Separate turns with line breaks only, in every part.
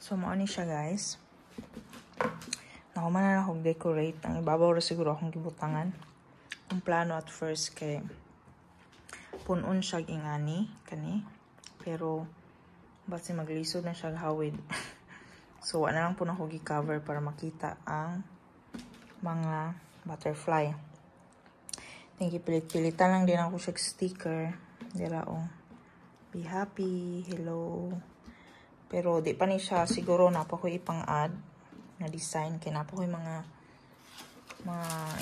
So, mao ni siya, guys. Nahuman na akong decorate. Ang ibabaw ra siguro akong gibutangan. Ang plano at first kay punon siya ingani kani. Pero basi maglisod na siya hawid. So, wala lang po na ako gi-cover para makita ang mga butterfly. Thank you, pilit-pilitan lang din ako siya sticker. Dira oh. Be happy. Hello. Pero di pa ni siya siguro na pa ko ipang-add na design kay na pa ko mga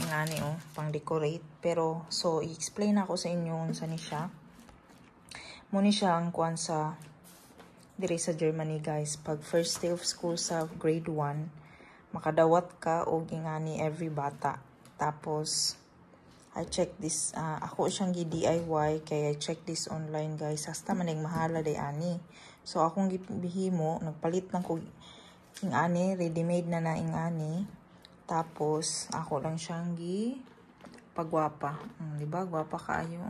ingani oh, pang decorate. Pero so i-explain ako sa inyo unsa ni siya. Mo ni siya ang kuan sa diri sa Germany, guys. Pag first day of school sa grade 1, makadawat ka og ingani every bata. Tapos I check this, ako siyang gi-DIY kay I check this online, guys. Hasta man mahala day ani. So akong gibihimo, nagpalit lang ko ingani, ready made na na ingani. Tapos ako lang siyang gi pagwapa. Di ba? Gwapa kaayo.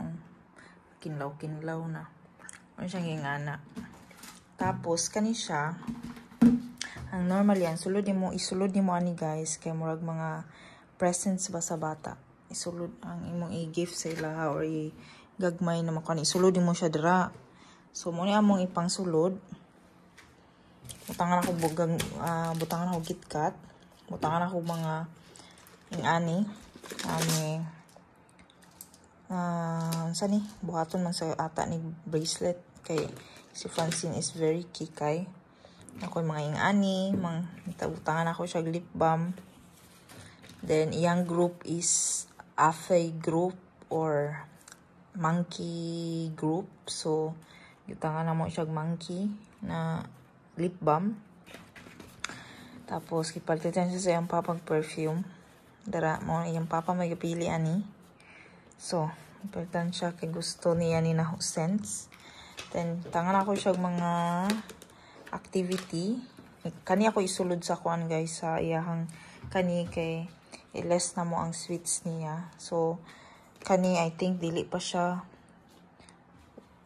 Kinlaw-kinlaw na. Ano siyang ingana. Tapos kani siya, ang normally ang sulod nimo, isulod nimo ani, guys, kay murag mga presents ba sa bata. Isulod ang imong i-gift sa ilaha or i-gagmay na makuha, isulod nimo siya dira. So mo ni among ipangsulod. Butangan ako bugang butangan ako KitKat. Butangan ako mga ingani. Ani unsa ni? Buhaton man sa ata ni bracelet kay si Francine is very kikay. Ako mga ingani, mga butangan ako siya lip balm. Then iyang group is Afe group or monkey group. So gitangan na mo siya monkey na lip balm. Tapos gipalitan siya sa iyang papag perfume. Dara mo iyang papa may gipili ani. So, gipalitan siya kay gusto niya ni na scents. Then tangan ako siya mga activity. Kani ako isulod sa kuan, guys, sa iyahang kani kay i-less na mo ang sweets niya. So, kani I think dili pa siya,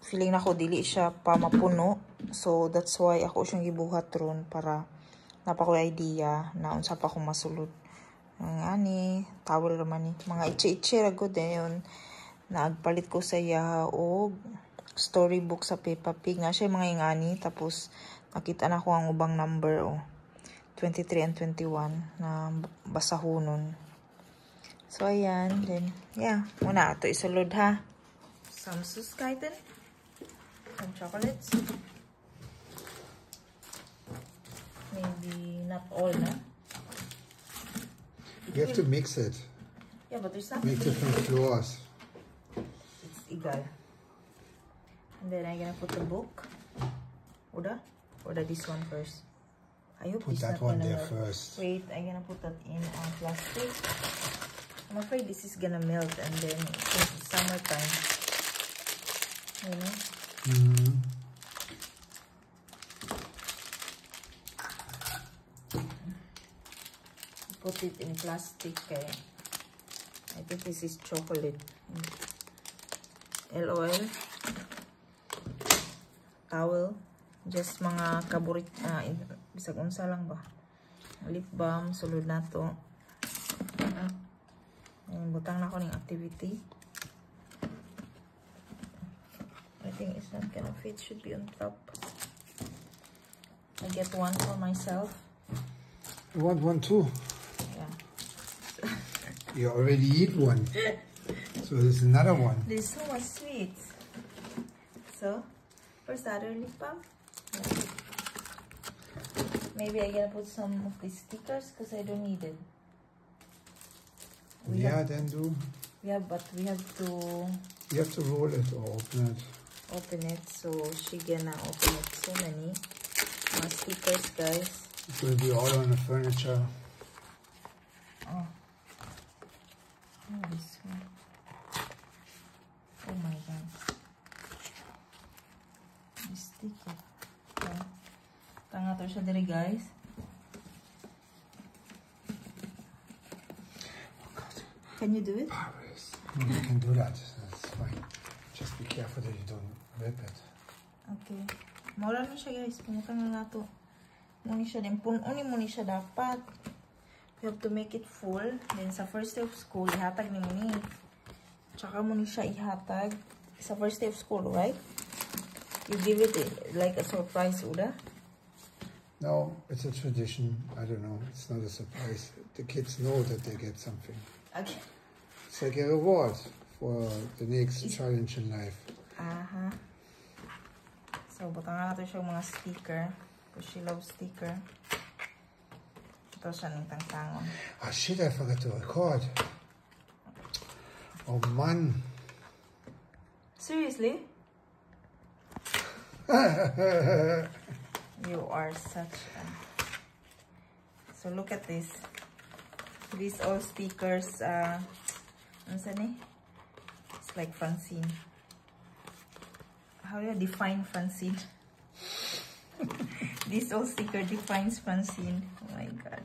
feeling nako dili siya pa mapuno. So, that's why ako siyang gibuhat ron para napa ko idea na unsa pa akong masulod. Ang ani, towel raman ni. Mga itchi-itchi ra gud eh, yun. Nagpalit ko sa iya og storybook sa Peppa Pig. Na siya mga ingani. Tapos, nakita na ko ang ubang number, oh. 23 and 21 na basahonon. So, ayan. Then, yeah. Muna, ito isulod ha. Some Süßigkeiten. Some chocolates. Maybe not all, na?
You have to mix it.
Yeah, but there's nothing.
Make different floors.
It's egal. And then I'm gonna put the book. Oder? Oder this one first? I hope
Put
it's
that
not
one
gonna
there
melt.
First.
Wait, I'm gonna put that in plastic. I'm afraid this is gonna melt and then since it's summertime. Put it in plastic. Eh. I think this is chocolate. LOL. Towel. Just mga kaburit, bisag unsa lang ba. Lip balm, sulod na to. Ayan, butang na ko ning activity. I think it's not gonna fit. Should be on top. I get one for myself.
You want one too?
Yeah.
You already eat one. So there's another one.
There's so much sweets. So, first other lip balm. Yeah. Maybe I gonna put some of these stickers because I don't need it. We
Yeah,
have,
then do.
Yeah, but we have to
You have to roll it or open it.
Open it. So she gonna open it. So many mga stickers, guys.
It will be all on the furniture.
Oh. Oh, this one. Oh my God. This sticker. Okay. Tanga to siya diri, guys.
Oh God.
Can you do it?
Paris. You can do that. That's fine. Just be careful that you don't rip it.
Okay. Mura na siya, guys. Pumutang na nato. Mao ni siya din. Puno ni mo ni siya dapat. You have to make it full. Then sa first day of school, ihatag ni mo ni. Tsaka mo ni siya ihatag sa first day of school, right? You give it like a surprise, oder?
No, it's a tradition. I don't know. It's not a surprise. The kids know that they get something. It's like a reward for the next challenge in life.
Aha. So, butangan nato siya mga sticker. Because she loves sticker. Ito siya ning tangtangon.
Ah, shit, I forgot to record. Oh Mann.
Seriously? You are such a... So, look at this. These all stickers, ano ni? It's like Francine. How do you define Francine? This all sticker defines Francine. Oh my God.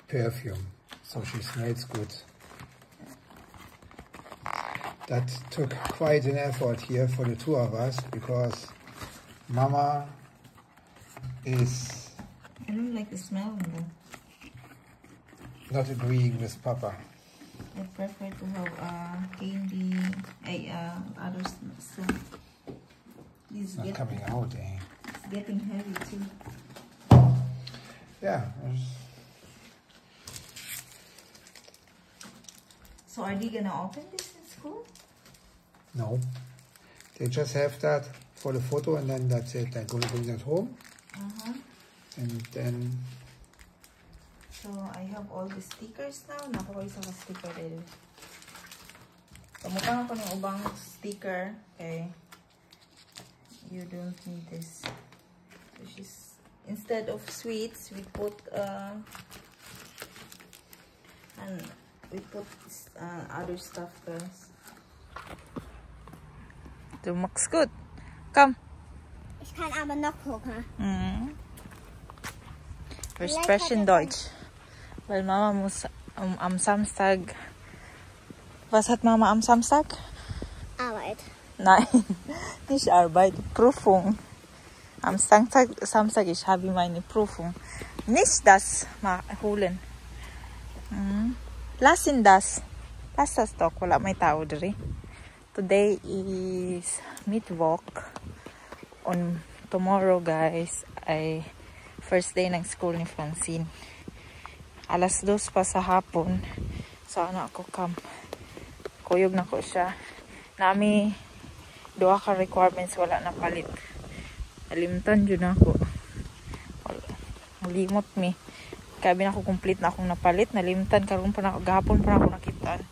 Perfume. So she smells good. That took quite an effort here for the two of us because Mama is
I don't like the smell though.
Not agreeing with Papa.
I prefer to have candy, ay, other scent. This
It's not coming out, eh?
It's getting heavy too.
Yeah.
So are they gonna open this in school?
No. They just have that for the photo and then that's it. They're gonna bring that home. And then...
So I have all the stickers now. Nakuha isa ka sticker din. Pamukha ko ng ubang sticker. Okay. You don't need this. So she's, instead of sweets, we put and we put other stuff, guys. Du machst gut. Komm.
Ich kann aber noch gucken.
Wir
Vielleicht
sprechen
hat er
Deutsch. Weil Mama muss am Samstag. Was hat Mama am Samstag?
Arbeit.
Nein, nicht Arbeit, Prüfung. Am Samstag ich habe meine Prüfung. Nicht das mal holen. Lassen das. Lass das doch, wala may tao diri. Today is Mittwoch. On tomorrow, guys, ay first day ng school ni Francine. 2:00 pa sa hapon. Sana ako kam. Kuyog na ko siya. Nami duha ka requirements wala na palit. Nalimtan jud ako. Limot mi. Kaya na ako complete na akong napalit. Nalimtan karon pa na gahapon pa na ako nakitaan.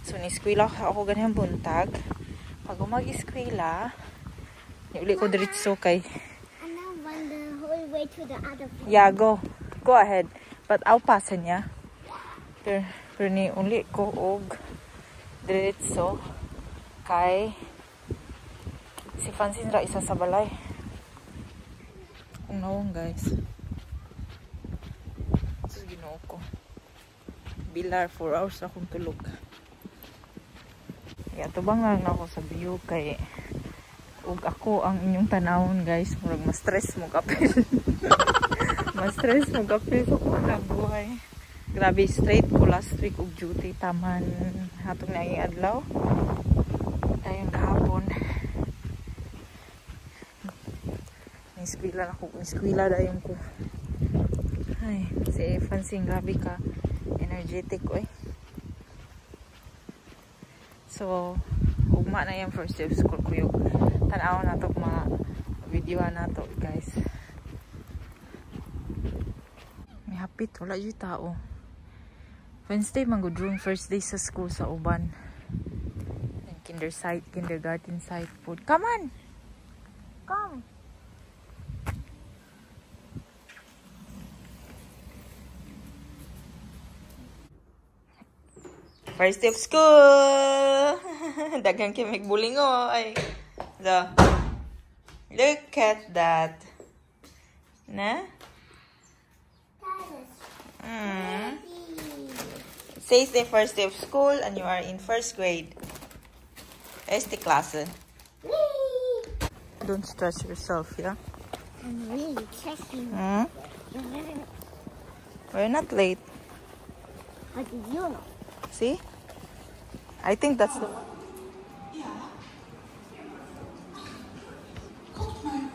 So ni eskwela ako ganyan buntag. Pag umag-eskwela, niuli ko diretso kay
And now run the whole way to the other place.
Yeah, go. Go ahead. But aufpassen niya. Pero ni uli ko og diretso kay si Francine ra isa sa balay. Kung nawong, guys. Sus, Ginoo ko. Bilar, 4 hours akong tulog. Ya, tubang lang ako sa view kay ug ako ang inyong tanawon, guys, murag ma-stress mo kapil. Ma-stress mo kapil sa kung buhay. Grabe, straight ko last week og duty taman hatong naing adlaw. Dayon kahapon. Ni-eskwela na ko, ni-eskwela dayon ko. Ay, si Francine grabe ka energetic oy. So, ugma na yung first day of school kuyog. Tan-aw na to mga video na to, guys. May hapit, wala yung tao. Wednesday man gud first day sa school sa uban. And kindergarten site food. Come on. Come. First day of school. Daghang kay magbulingoy. So, look at that. Na? It says the first day of school and you are in first grade. Erste Klasse. Don't stress yourself, yeah?
I'm really checking.
We're not late.
How did you know?
See? I think that's the
Ja. Guckt mal.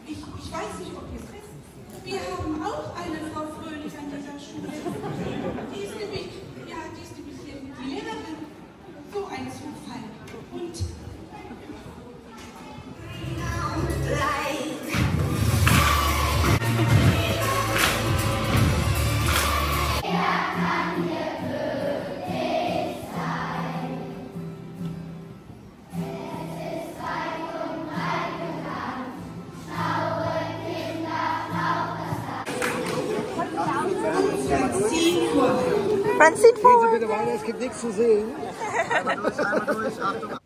Ich weiß nicht, ob ihr es wisst. Wir haben auch eine Frau Fröhlich an dieser Schule. Die ist nämlich hier die Lehrerin. So ein Zufall. Und
Francine,
Gehen Sie
forward.
bitte weiter, es gibt nichts zu sehen.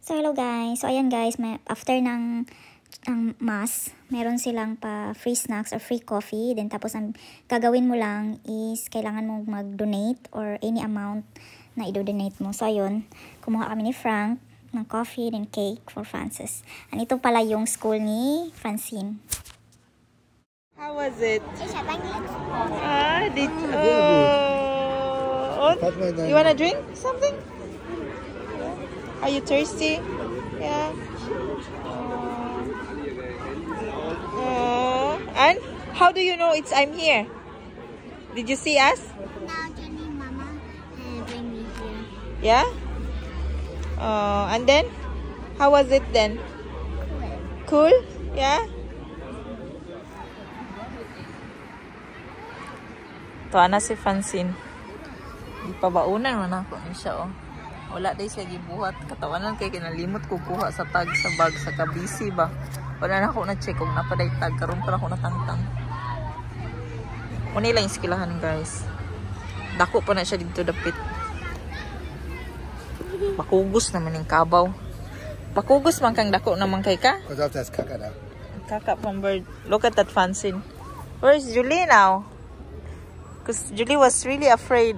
So, hello guys. So, ayan guys, may, after ng mass, meron silang pa free snacks or free coffee. Then, tapos, ang gagawin mo lang is kailangan mo mag-donate or any amount na i-donate mo. So, ayun, kumuha kami ni Frank ng coffee and cake for Francis. And ito pala yung school ni Francine.
How was it?
Ich habe ein Glitz.
Ah, did
Very good.
Oh,
Hat man
you wanna drink something? Are you thirsty? Yeah. Oh. And how do you know it's I'm here? Did you see us?
Now Jenny, Mama, bring me here.
Yeah. Oh, and then how was it then?
Cool.
Cool? Yeah. Tuwa na si Francine. Di pa baunan man ako ni siya oh. Wala day siya gibuhat. Katawanan kay kinalimot ko kuha sa tag sa bag sa kabisi ba. Wala na ako na check kung napaday tag karon pa ako natangtang. Muna lang yung skilahan, guys. Dako pa na siya dito dapit. Bakugos naman yung kabaw. Bakugos man kang dako naman kay ka.
Pass auf, da ist Kaka da.
Kaka from bird. Look at that Francine. Where's Julie now? Because Julie was really afraid.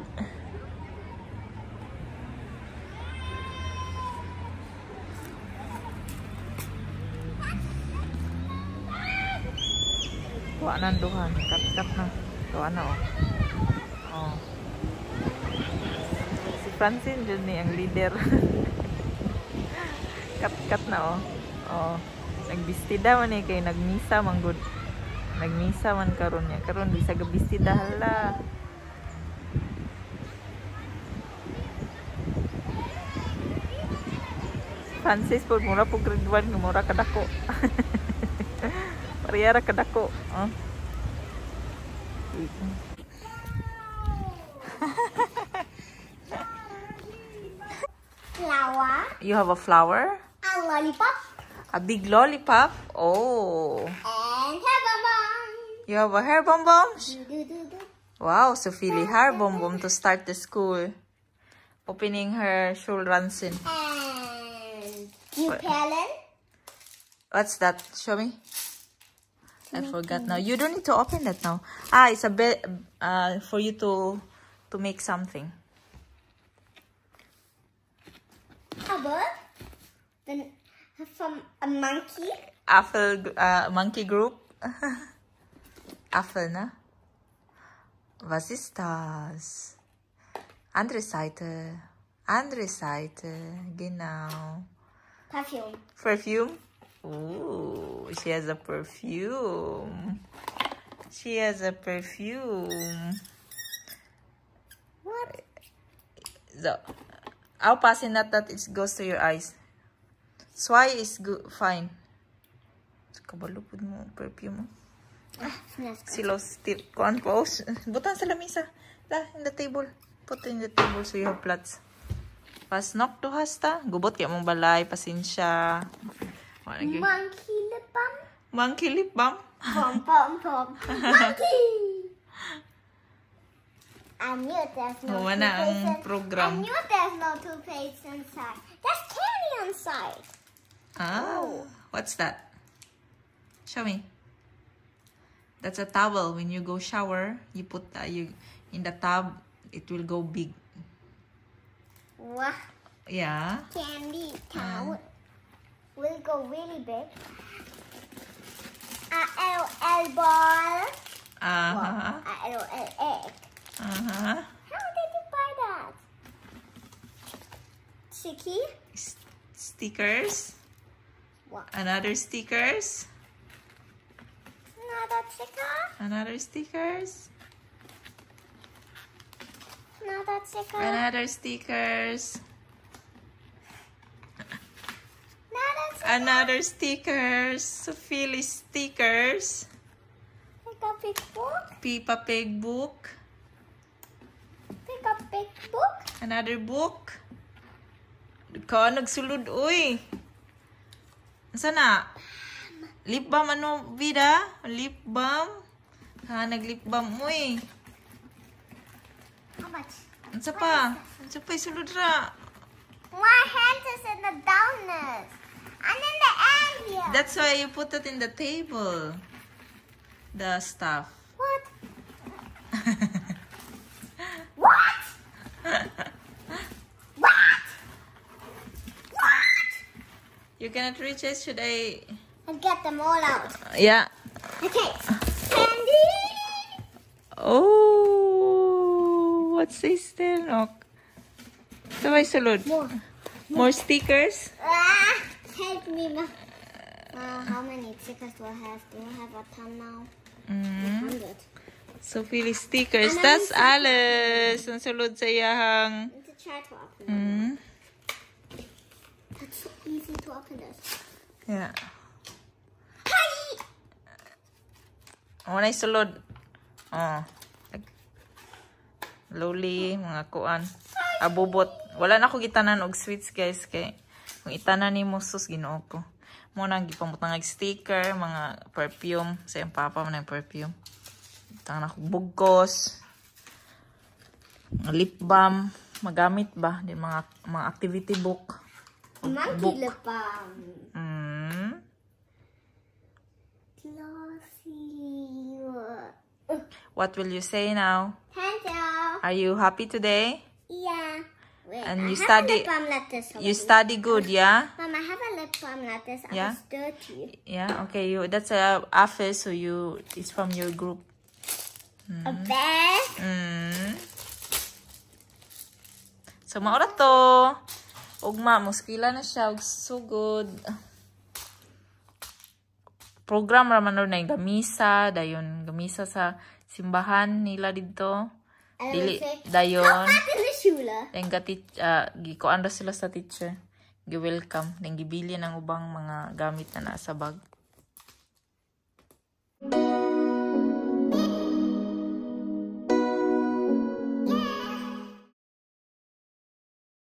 Kuha na ang duha. Kat-kat na. Kuha na oh. Oh. Si Francine dyan ni ang leader. Kat-kat na oh. Oh. Nagbistida man eh kay nagmisa man gud. Nagmisa man karon niya. Karon bisa gabistida hala. Francis po mura po grade 1 mura kadako. Parehara kadako. Oh.
Flower.
You have a flower?
A lollipop.
A big lollipop? Oh.
And hair bonbon.
You have a hair bonbon?
Do, do, do, do.
Wow, Sophie hair bonbon to start the school. Opening her Schulranzen.
And Perlen.
What's that? Show me. I forgot now. You don't need to open that now. Ah, it's a bit for you to make something.
A bird. Then from a monkey.
Apple, monkey group. Apfel, ne? Was ist das? Andere Seite. Andere Seite. Genau.
Perfume.
Perfume? Ooh, she has a perfume. She has a perfume.
What?
So, aufpassen not that it goes to your eyes. Zwei is good, fine. Kabalo pud mo perfume mo.
Ah, smells good.
Silo still kuan po. Butang sa lamisa. La, in the table. Put in the table so you have plats. Was noch du hast da? Gubot kay mong balay, pasensya. Wala gyud.
Monkey lip balm.
Monkey lip balm?
Pom pom pom. Monkey. I knew there's no
Wala ang
toothpaste.
program.
I knew there's no toothpaste inside. There's candy inside.
Ah, what's that? Show me. That's a towel. When you go shower, you put you in the tub. It will go big.
Wow.
Yeah.
Candy towel will go really big. A L L ball. A little egg. How did you buy that? Chicky?
Stickers.
What?
Another stickers.
Another sticker?
Another stickers.
Another sticker?
Another stickers.
Another sticker?
Another stickers. Sophie stickers.
Pick a big book.
Peppa Pig book.
Pick a big book.
Another book. Ka nagsulod uy. Asa na? Lip balm ano vida? Lip balm? Ha, nag lip balm uy.
How much?
Unsa pa? Unsa pa sulod ra?
My hand is in the downers. I'm in the end here.
That's why you put it in the table. The stuff.
What? What? What? What?
You cannot reach it. Should I?
I get them all out.
Yeah.
Okay. Candy.
Oh, what's this then? Oh. So may sulod.
More.
More stickers?
Ah, help me, ma. How many stickers do I have? Do I have a ton now? 100.
Sophie stickers.
Ano
That's alles. Ang sulod sa iyahang.
I need to try to open it. That's so easy to open this. Hi!
Wala sulod. Oh. Loli, mga kuan. Abubot. Wala na ko gitanan og sweets, guys, kay kung itanan nimo, sus, Ginoo ko. Mo nang gipamutang og sticker, mga perfume sa iyang papa man ang perfume. Butang na ko bugkos. Mga lip balm, magamit ba din mga activity book.
Monkey
Book.
Lip balm. Glossy.
What will you say now?
Thank you.
Are you happy today?
Yeah. Wait,
And
I
you
have
study-
a lip balm like this
You
already.
Study good, yeah?
Mom, I have a lip balm like this. I was dirty.
Yeah, okay. You that's a office, so you it's from your group.
A bag.
So maura to. Ugma mo eskwela na siya og sugod. Program ra man na yung gamisa, dayon gamisa sa simbahan nila didto. Dili dayon.
Back in the Schule.
Dayon gati gikuan ra sila sa teacher. Gi-welcome, dayon gibili ng ubang mga gamit na nasa bag.